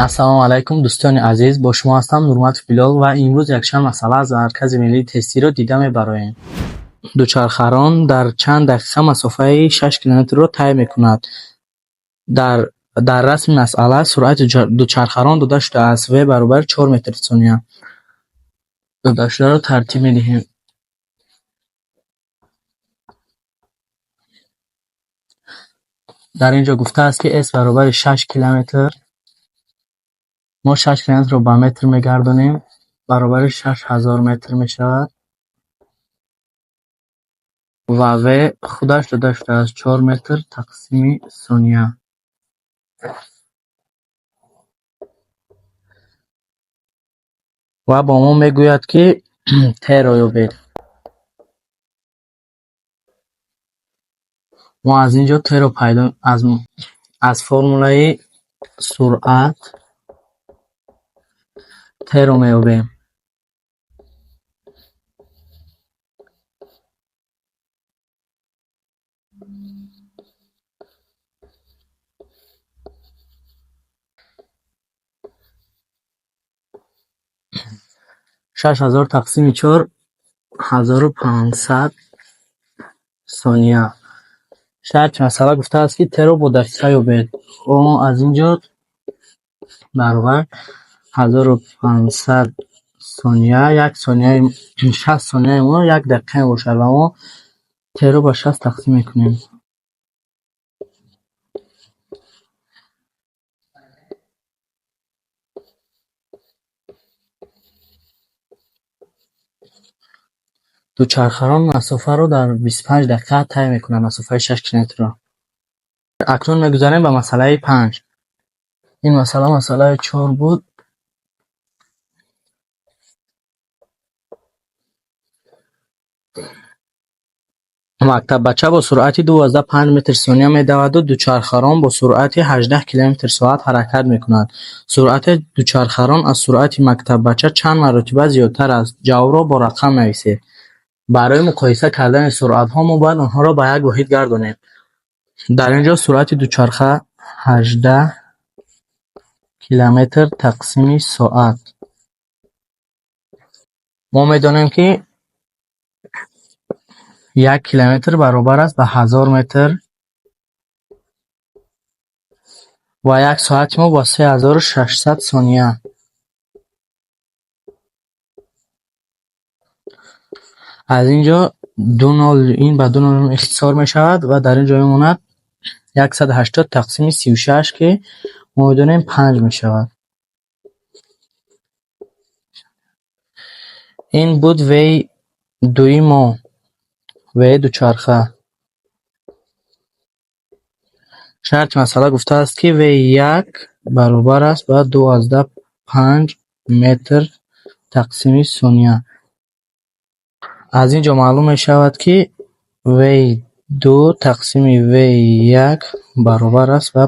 Ассалому алайкум, дӯстони азиз, бо шумо ҳастам Нурматов Билол ва имрӯз якчанд масъала аз Маркази миллии тестиро дида мебароем. Дучархарон дар чанд дақиқа масофаи 6 километрро тай мекунад. Дар расми масъала суръати дучархарон дода шудааст: в баробари 4 метр сония. Додашударо тартиб медиҳем. Дар ин ҷо гуфтааст, ки с баробари 6 километр. Мо 6 километрро ба метр мегардонем, баробари 6000 метр мешавад. Ва в худаш дода шудааст: 4 метр тақсими сония. Ва бо мо мегӯяд, ки т-ро ёбед. Мо аз ин ҷо т-ро пайдо аз формулаи суръат т-ро меёбем. 6000 тақсими чор, 1500 сония. Шарти масъала гуфтааст, ки т-ро бо дақиқа ёбед. Мо аз ин ҷо баробар 1500 сония, як сонияи, 60 сонияи мо як дақиқа мебошад ва мо т-ро ба 60 тақсим мекунем. Дучархарон масофаро дар 25 дақиқа тай мекунанд, масофаи 6 километрро. Акнун мегузарем ба масъалаи панҷ. Ин масъала масъалаи чор буд. Мактаббача бо суръати 2,5 метр сония медаваду дучархарон бо суръати 18 километр соат ҳаракат мекунад. Суръати дучархарон аз суръати мактаббача чанд маротиба зиёдтар аст? Ҷавобро бо рақам нависед. Барои муқоиса кардани суръатҳо мо бояд онҳоро ба як воҳид гардонем. Дар ин ҷо суръати дучарха 18 километр тақсими соат. Мо медонем, ки 1 километр баробар аст ба 1000 метр ва як соати мо ба 3600 сония. Аз ин ҷо ду нол ин ба ду нол ихтисор мешавад ва дар ин ҷо мемонад 180 тақсими 36, ки мо медонем, панҷ мешавад. Ин буд ви дуи мо, в дучарха. Шарти масъала гуфтааст, ки в як баробар аст ба 2,5 метр тақсими сония. Аз ин ҷо маълум мешавад, ки в ду тақсими в як баробар аст ба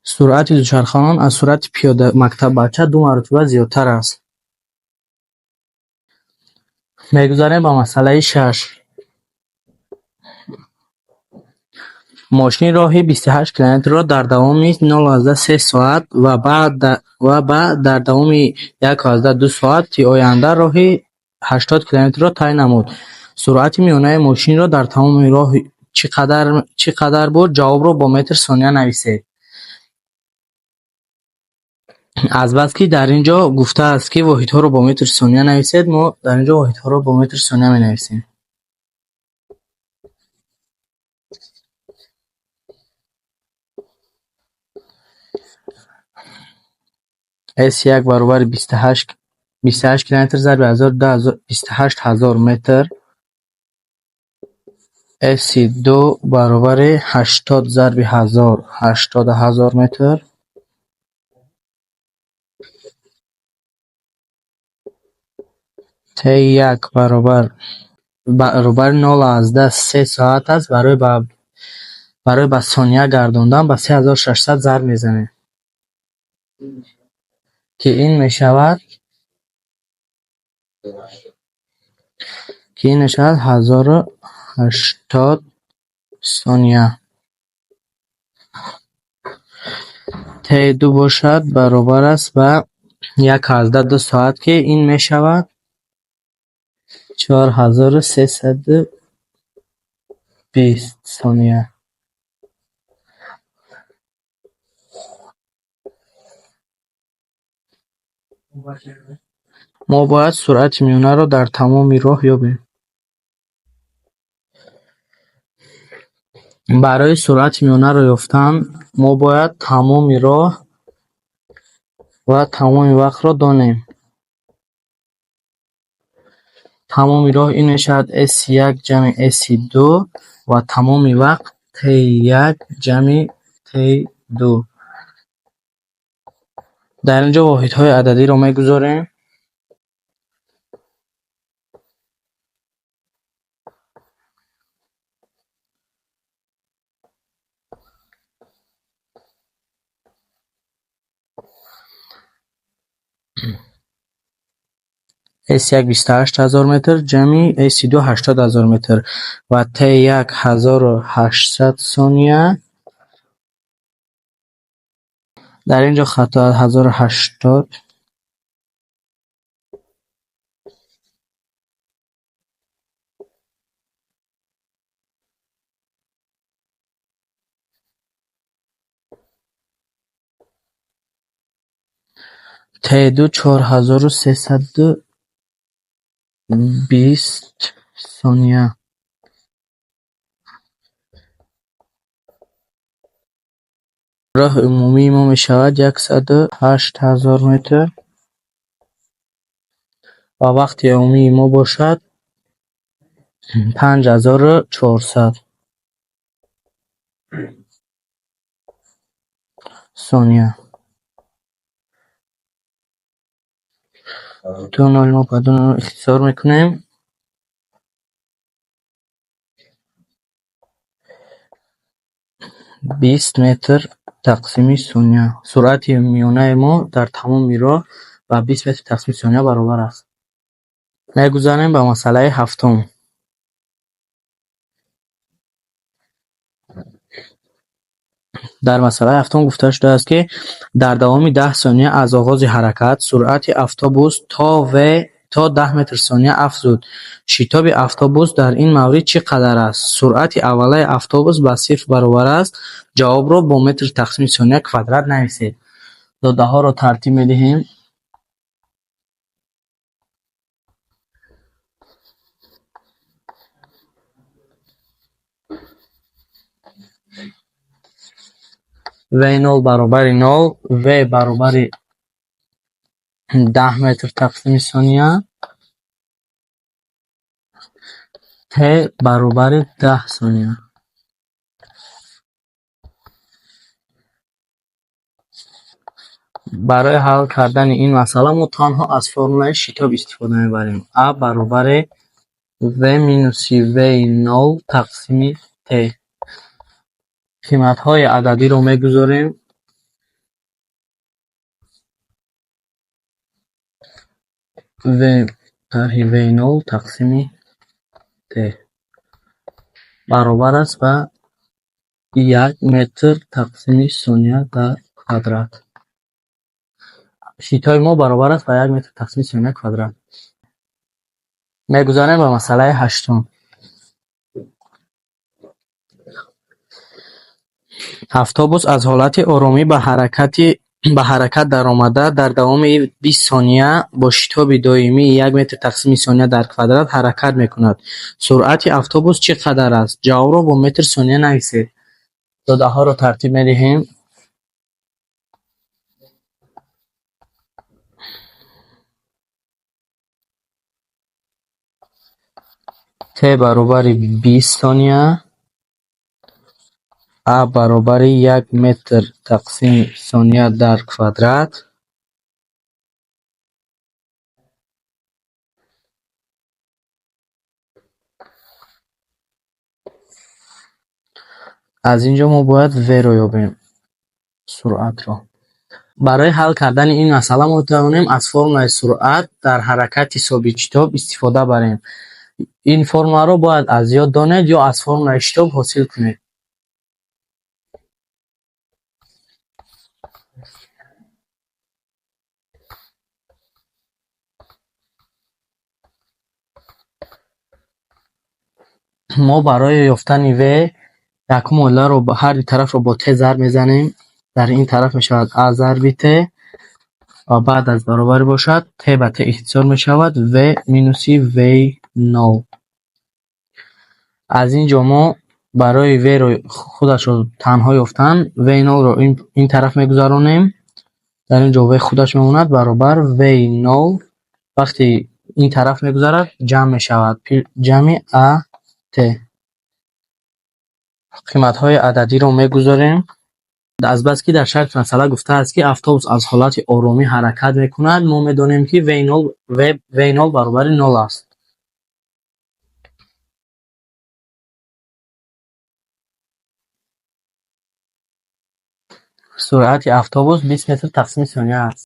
Суръати дучархарон аз суръати пиёда мактаббача ду маротиба зиёдтар аст. Мегузарем ба масъалаи шаш. Мошин роҳи 28 километрро дар давоми 0,3 соат ва ба дар давоми 1,2 соати оянда роҳи 80 километрро тай намуд. Суръати миёнаи мошинро дар тамоми роҳ чӣ қадар буд? Ҷавобро бо метр сония нависед. Азбаски дар ин ҷо гуфтааст, ки воҳидҳоро бо метр сония нависед, мо дар ин ҷо воҳидҳоро бо метр сония менависем. С як баробари 28 километр зарби 28 000 метр, С ду баробари 80 зарби ҳазор, 80 000 метр, Т як баробари 0,3 соат аст. Барои ба сония гардондан ба 3600 зарб мезанем, ки ин мешавад Ки ин мешавад 1080 сония. Т2 бошад баробар аст ба 1,2 соат, ки ин мешавад 4320 сония. Мо бояд суръати миёнаро дар тамоми роҳ ёбем. Барои суръати миёнаро ёфтан мо бояд тамоми роҳ ва тамоми вақтро донем. Тамоми роҳ ин мешавад S1 ҷамъи S2 ва тамоми вақт T1 ҷамъи T2. Дар ин ҷо воҳидҳои ададиро мегузорем. S1 28000 метр ҷамъи S2 80000 метр ва T1 1800 сония. Дар ин ҷо хато 1080. T2 4320 сония. Роҳи умумии мо мешавад 108000 метр ва вақти умумии мо бошад 5400 сония. Ду нол мо ба ду нол ихтисор мекунем. 20 метр тақсими сония. Суръати миёнаи мо дар тамоми роҳ ба 20 метр тақсими сония баробар аст. Мегузарем ба масъалаи ҳафтум. Дар масъалаи ҳафтум гуфта шудааст, ки дар давоми 10 сония аз оғози ҳаракат суръати автобус то 10 метр сония афзуд. Шитоби автобус дар ин маврид чӣ қадар аст? Суръати аввалаи автобус ба сифр баробар аст. Ҷавобро бо метр тақсими сония квадрат нависед. Додаҳоро тартиб медиҳем. V0 баробари 0, V баробари 10 метр тақсими сония, T баробари 10 сония. Барои ҳал кардани ин масъала мо танҳо аз формулаи шитоб истифода мебарем. А баробари V минуси V0 тақсими T. Қиматҳои ададиро мегузорем. V тарҳи V0 тақсими T баробар аст ба 1 метр тақсими сония дар квадрат. Шитоби мо баробар аст ба 1 метр тақсими сония квадрат. Мегузарем ба масъалаи ҳаштум. Автобус аз ҳолати оромӣ ба ҳаракат даромада дар давоми 20 сония бо шитоби доимии 1 метр тақсими сония дар квадрат ҳаракат мекунад. Суръати автобус чӣ қадар аст? Ҷавобро бо метр сония нависед. Додаҳоро тартиб медиҳем. T баробари 20 сония, А баробари 1 метр тақсими сония дар квадрат, аз ин ҷо мо бояд V-ро ёбем, суръатро. Барои ҳал кардани ин масъала мо метавонем аз формулаи суръат дар ҳаракати собитшитоб истифода барем. Ин формуларо бояд аз ёд донед ё аз формулаи шитоб ҳосил кунед. Мо барои ёфтани в якум муодиларо ҳар ду тарафро бо т зарб мезанем. Дар ин тараф мешавад а зарби т ва баъд аз баробарӣ бошад т ба т ихтисор мешавад в минуси в нол. Аз ин ҷо мо барои в-ро худашро танҳо ёфтан в нолро ин тараф мегузаронем. Дар ин ҷо в худаш мемонад баробар в нол вақте ин тараф мегузарад ҷамъ мешавад ҷамъи а т. Қиматҳои ададиро мегузорем. Азбаски дар шарти масъала гуфтааст, ки автобус аз ҳолати оромӣ ҳаракат мекунад, мо медонем, ки в нол баробари нол аст. Суръати автобус 20 метр тақсими сония аст.